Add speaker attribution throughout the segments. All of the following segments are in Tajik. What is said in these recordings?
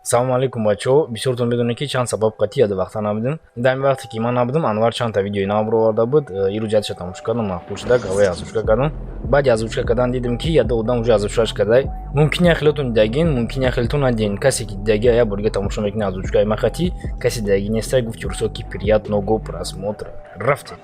Speaker 1: Салому алейкум, бачаҳо. Бисёртон медонед, ки чанд сабаб қатъи яда вақта набудем. Дар ин вақте ки ман набудам, Анвар чандта видеои нав бароварда буд. Ирӯз ядша тамошо кардам, маъқул шуда, гавай озвучка кардам. Баъди озвучка кардан дидем, ки яда одам уже озвучкаш кардай. Мумкин як хелотон дидагин, мумкин як хелотон надидин. Касе ки дидаги, як бор дига тамошо мекунад озвучкаи ма қатъи. Касе дидаги нестай, гуфти русо ки приятного просмотра. Рафтем.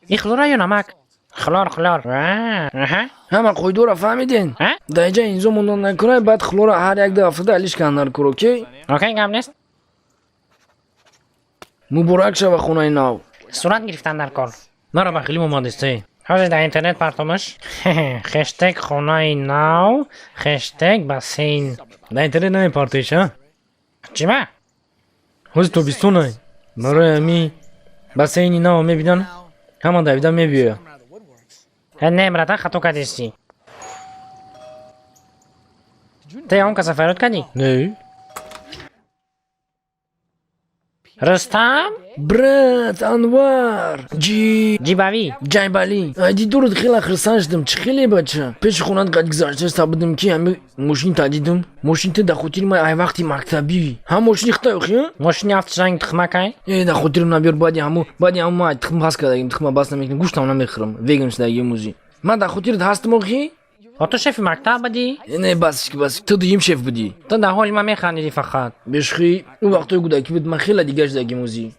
Speaker 2: Ин хлора ё намак? Хлор, хлор. Аҳа.
Speaker 3: Ҳама қоидора фаҳмиден?
Speaker 2: А?
Speaker 3: Дар инҷа инзо мондан накунай, баъд хлора ҳар як ду ҳафтада алиш кан дар кор, окей?
Speaker 2: Окей, гап нест.
Speaker 3: Муборак шава хонаи нав.
Speaker 2: Сурат гирифтан дар кор.
Speaker 1: Маро ба хелим омадесте.
Speaker 2: Ҳозир дар интернет партомаш. Хештег хонаи нав, хештег бассейн.
Speaker 1: Дар интернет намепартоиш, а?
Speaker 2: Чима?
Speaker 1: Ҳозир тобистонай. Барои ҳами бассейни нав мебинан, ҳама давида мебиёяд.
Speaker 2: Не, братан, хато кардисти. Те он каса фарёд кардӣ?
Speaker 1: Не.
Speaker 2: Рустам?
Speaker 3: Брат, Анвар ҷи.
Speaker 2: Ҷибавӣ.
Speaker 3: Ҷайбалӣ, айди дурут хела хирсан шудам. Чӣ хеле, бача? Пеши хонат қад гузаштаста будам, ки ҳами мошин та дидам. Мошин ту дар хотири ман ай вақти мактабӣ. Ҳам мошини хитай охи?
Speaker 2: Мошини ҳафт ранг тухмакай?
Speaker 3: Э, дар хотирам набиёр. Баъди ҳаму ман ай тухм пас кардагим, тухма бас намекунам, гӯштам намехӯрам, веган шудагим ӯзи. Ман дар хотират ҳастам охи?
Speaker 2: О, ту шефи мактаб будӣ?
Speaker 3: Э, не, бас, бас, ту дуюм шеф будӣ.
Speaker 2: Ту дар ҳоли ман механдидӣ фақат.
Speaker 3: Бешухӣ, ӯ вақтҳои кӯдакӣ буд, ман хеле дигар шудагим ӯзи.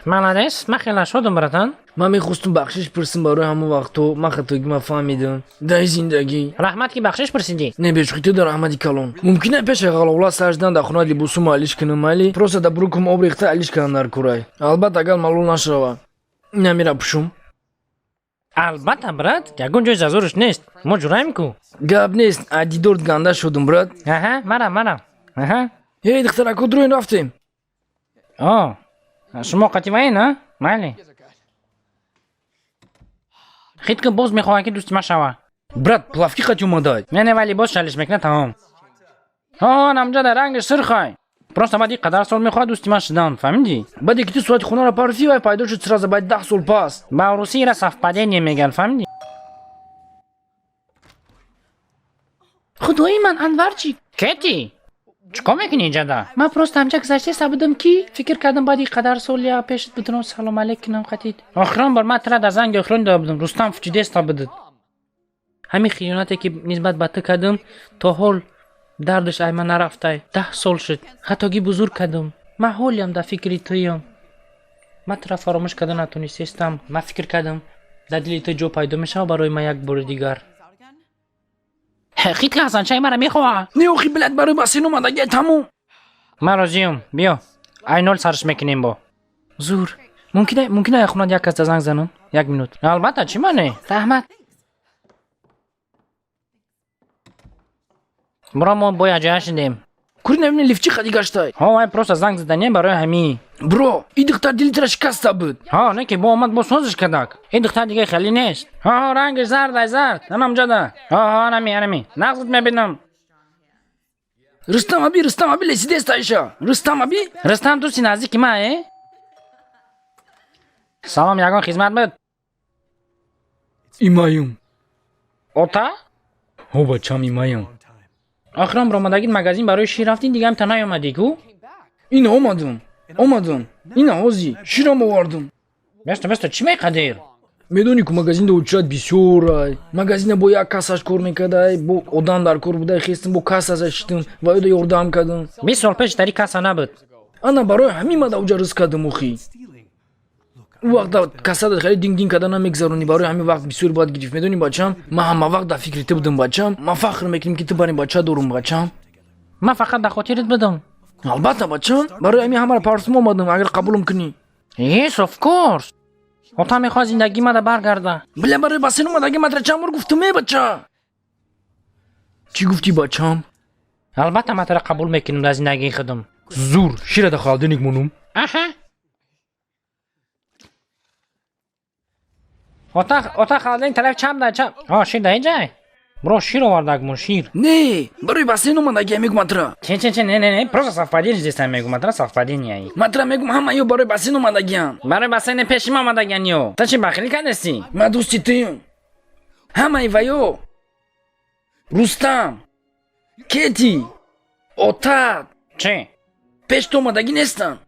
Speaker 2: Молодец, ман хеле шодам, братан.
Speaker 3: Ман мехостум бахшиш пурсам барои ҳамон вақтҳо. Ман хатогӣ ман фаҳмидам дар ин зиндагӣ.
Speaker 2: Раҳмат, ки бахшиш пурсидӣ.
Speaker 3: Не, бешухӣ, ту дар раҳмати калон. Мумкин е пеши ғаловла сар шудан дар хона либосумо алиш кунам, майли? Просто дар брукум об рехта алиш кардам дар курай. Албатта, агар малул нашава. Намера пӯшум.
Speaker 2: Албатта, брат, ягон ҷои зазораш нест. Мо ҷураем ку.
Speaker 3: Гап нест, аз дидорт ганда шудум, брат.
Speaker 2: Аҳа, мара, мара. Аҳа.
Speaker 3: Эй, духтарако, дуроин, рафтем.
Speaker 2: О, шумо қативаен, а? Майли. Хит ки боз мехоҳад, ки дӯсти ман шава.
Speaker 1: Брат, плавки қати омадай.
Speaker 2: Не, не, вай либос шалиш мекунад, тамом. О, намҷа дар ранги сурхай. Просто баъди қадар сол мехоҳад дӯсти ман шудан, фаҳмидӣ?
Speaker 3: Баъде ки ту соати хонаро парфи, вай пайдо шуд сразу баъди 10 сол пас.
Speaker 2: Ба русӣ ира совпадение мегӯянд, фаҳмидӣ? Худои ман, Анварчик! Кети? Чӣ кор мекунӣ инҷада? Ман просто ҳамча гузаштеста будам, ки фикр кардам, баъди қадар сол я пешат будам, салом алейк кунам қатид. Охирон бор ман тира дар занги охирон дода будам, Рустам фучидеста будад. Ҳамин хиёнате, ки нисбат ба ту кардам, то ҳол дардаш ай ман нарафтай. 10 сол шуд. Хатогӣ бузург кардам. Ман ҳолиам дар фикри туям. Ман тура фаромӯш карда натонистестам. Ман фикр кардам, дар дили ту ҷо пайдо мешавад барои ман як бори дигар. Хит ки Ҳасанчаи мара мехоҳад.
Speaker 3: Не, охи, блядь, барои бассейн омадагиай, тамом.
Speaker 2: Ман розиюм, биё. Ай нол сарш мекунем бо.
Speaker 1: Зур. Мумкин ай хонат як кас занг занам? Як минут.
Speaker 2: Албатта, чӣ мане? Раҳмат. Буро, мо бо якҷоя шидем.
Speaker 3: Кури навини лифчи қади гаштай.
Speaker 2: Ҳо, вай просто занг задане барои ҳамин.
Speaker 3: Бро, и духтар дили тира шикаста буд.
Speaker 2: Ҳо, не ки бо омад, бо созиш кардак. Ин духтар дига хеле нест. Ҳо, ҳо, рангаш зард, ай зард. Анамҷада. Ҳо, ҳо, анами, анами. Нағзат мебинам.
Speaker 3: Рустам аби, Рустам аби лесидест айша. Рустам аби.
Speaker 2: Рустам дӯсти наздики ман, э? Салом, ягон хизмат буд?
Speaker 3: Имаюм.
Speaker 2: Ота?
Speaker 1: Ҳо, бачам, имаям.
Speaker 2: Охирон баромадагит магазин барои шир рафтин, дига ҳамта наёмадӣ ку?
Speaker 3: Ина омадум. Омадум. Ина ҳози ширам овардум.
Speaker 2: Бесто, бесто, чӣ меқадир?
Speaker 3: Медонӣ ку, магазинда очрат бисёрай. Магазина бо як кассаш кор мекардай, бо одам дар кор будай, хестим, бо кассаса шитим ва ёда ёрдам кардам.
Speaker 2: 20 сол пеш дари касса набуд.
Speaker 3: Ана барои ҳамин ман дар уҷа ризқ кардам охи. Ӯ вақт кассада хеле динг динг карда намегзаронӣ, барои ҳамин вақт бисёр бояд гирифт. Медонӣ, бачам, ман ҳама вақт дар фикри ту будам, бачам. Ман фахр мекунем, ки ту барин бача дорум, бачам.
Speaker 2: Ман фақат дар хотират будам.
Speaker 3: Албатта, бачам, барои ҳамин ҳамаро партум омадам, агар қабулам кунӣ.
Speaker 2: Yes, of course. Ота мехоҳад зиндагии мада баргарда.
Speaker 3: Бля, барои бассейн омадаги матра чанд бор гуфтум, э, бача? Чӣ гуфтӣ, бачам?
Speaker 2: Албатта, ман тура қабул мекунам дар зиндагии худам.
Speaker 1: Зур, шира дар холодильник монум.
Speaker 2: Аҳа. Ота, ота, холодильник тараф чап, дар чап. О, шир дар инҷай. Бро, шир овардагмон, шир.
Speaker 3: Не, барои бассейн омадагия, мегум матра.
Speaker 2: Че, че, че, не, не, не, просто совпадение здесь, мегум матра, совпадение.
Speaker 3: Матра мегум, ҳама ё барои бассейн омадагиян.
Speaker 2: Барои бассейн пеши ма омадагиян ё. Та чи бахилӣ кардасти?
Speaker 3: Ма дӯсти туюм. Ҳамаи ваё, Рустам, Кети, Отат.
Speaker 2: Че?
Speaker 3: Пеш ту омадагӣ нестанд.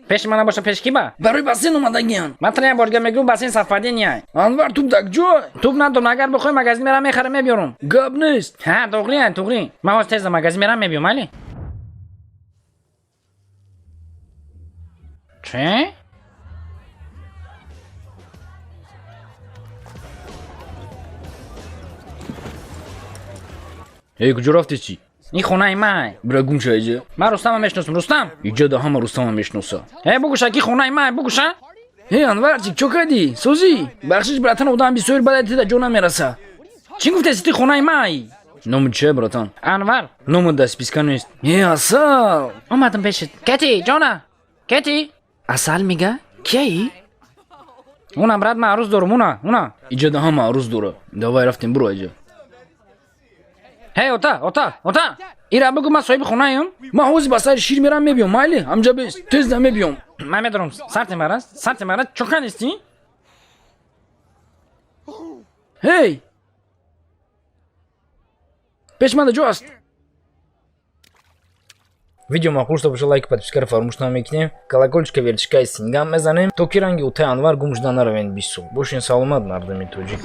Speaker 2: Пеши ман набоша, пеш ки ба?
Speaker 3: Барои бассейн омадагиян.
Speaker 2: Ман тра як бор дига мегӯм, бассейн совпадение.
Speaker 3: Анвар, туп дар куҷой?
Speaker 2: Туп надорам, агар бихоҳӣ, магазин мерам, мехарам, мебиёрам.
Speaker 3: Гап нест.
Speaker 2: Ҳа, туғри, туғри. Ман ҳозир тез магазин мерам, мебиём, майли? Че?
Speaker 1: Эй, куҷо рафтеси?
Speaker 2: Ин хонаи май.
Speaker 1: Бира, гум ша иҷа.
Speaker 2: Ман Рустама мешиносам, Рустам.
Speaker 1: Иҷа да ҳама Рустама мешиноса.
Speaker 2: Э, бугуша, ки хонаи май, бугуша.
Speaker 3: Э, Анварчик, чо кардӣ? Созӣ? Бахшиш, братан, одам бисёри баъд тида ҷо намераса.
Speaker 2: Чӣ гуфтеси, ти хонаи май?
Speaker 1: Номи чия, братан?
Speaker 2: Анвар.
Speaker 1: Номи дар списка нест.
Speaker 3: Э, Асал.
Speaker 2: Омадам пешит. Кети, ҷона. Кети. Асал мега? Кияи? Уна, брат, ман арӯз дорум, уна, уна.
Speaker 1: Иҷа да ҳама арӯз дора. Давай, рафтем, буро иҷа.
Speaker 2: Ҳей, ота, ота, ота. Ира бугу, ман соҳиби хонаем.
Speaker 3: Ман ҳозир ба сари шир мерам, мебиём, майли? Ҳамҷа бес, тез намебиём.
Speaker 2: Ман медорам, сарти мара, сарти мара, чока нестӣ?
Speaker 3: Ҳей, пеш ман ҷо аст.
Speaker 1: Видео маъқул шуда боша, лайк, подпискаро фаромӯш намекунем, колокольчика вертишкаи сингам мезанем, то ки ранги утаи Анвар гум шуда наравем 20 сол. Бошен саломат, мардуми тоҷик.